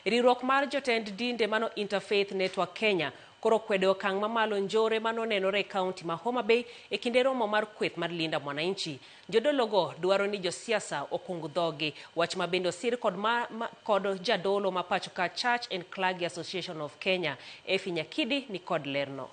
Riwruok mar jotend dinde mano Interfaith Network Kenya koro kwedo okang' mamalo njore manonenore e kaunti ma Homa Bay e kinde romo mar kweth mar Linda Mwananchi. Jodologo dwaro ni josiasa okung dhogi, wach ma bende osir kod, ma, ma, kod jadolo ma pachoka Church and Clergy Association of Kenya, Effie Nyakidi ni kod lerno.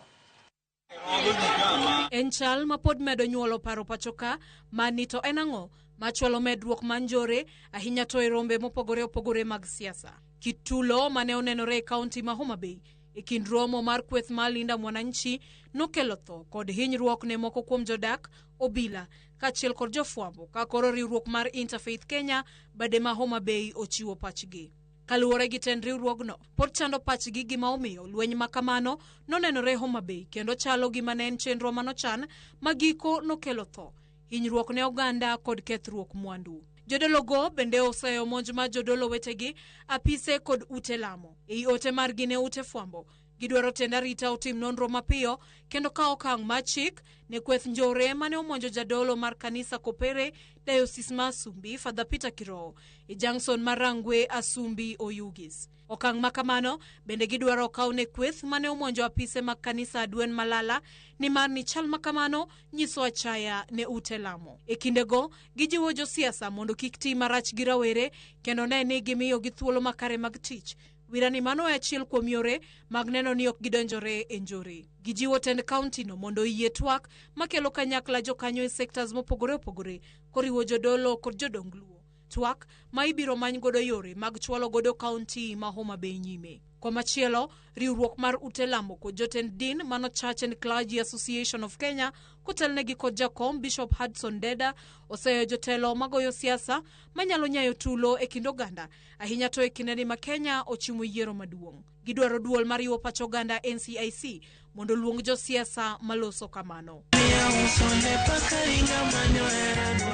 En chal ma pod medo nyuolo paro pachoka mani to en ang'o machwalo medruok mar njore ahinya to e rombe mopogore opogore mag siasa. Kit tulo mane onenore e kaunti ma Homa Bay e kind romo mar kweth mar Linda Mwananchi nokelo tho kod hinyruok ne moko kuom jodak, obila kaachiel kod jofwambo ka koro riwruok mar Interfaith Kenya bade ma Homa Bay ochiwo pachgi. Kaluwore gi tend riwruogno, pod chando pachgi gima omiyo lweny ma kamano nonenore Homa Bay kendo chalo gima ne en chenro manochan ma giko nokelo tho, hinyruok ne oganda kod kethruok mwandu. Jodologo bende oseyo monj mar jodolo wetegi, apise kod ute lamo. Ei ote margi ne ute fwambo, gidwaro tend arita otim nonro mapiyo kendo kawo okang' mar chik ne kweth njore mane omonjo jadolo mar kanisa Kopere, Diocese ma Asumbi, Father Peter Kirowo, e Junction mar Rangwe, Asumbi, Oyugis. Okang' ma kamano bende gidwaro okaw ne kweth mane omonjo apise mag kanisa Adwen Malala nimar ni chal ma kamano nyiso achaya ne ute lamo. E kindego, gijiwo josiasa mondo kik ti marach gi rawere kendo ne ni gimiyogi thuolo makare mag tich. Wira ni mano e achiel kuom yore mag neno ni ok gidonjore e njore. Gijiwo tend kauntino mondo oyie twak makelo kanyakla jokanyo e sectors mopogore opogore koriwo jodolo kod jodong Luo. Twak ma ibiro many godo yore mag chwalo godo kaunti ma Homa Bay nyime. Komachielo, riwruok mar ute lamo kod jotend din mano Church and Clergy Association of Kenya kotelnegi kod jakom Bishop Hudson Deda oseyo jotelo magoyo siasa manyalo nyayo tulo e kind oganda ahinya to e kindeni ma Kenya ochimo yiero maduong'. Gidwaro duol mariwo pach oganda NCIC mondo oluong josiasa maloso kamano.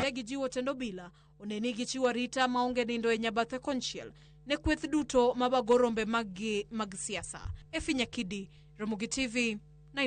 Ne gijiwo tend obila one ni gichiwo arita maonge nindo e nyabathe konchiel ne kweth duto mabago rombe maggi mag siasa. Effie Nyakidi, Ramogi TV.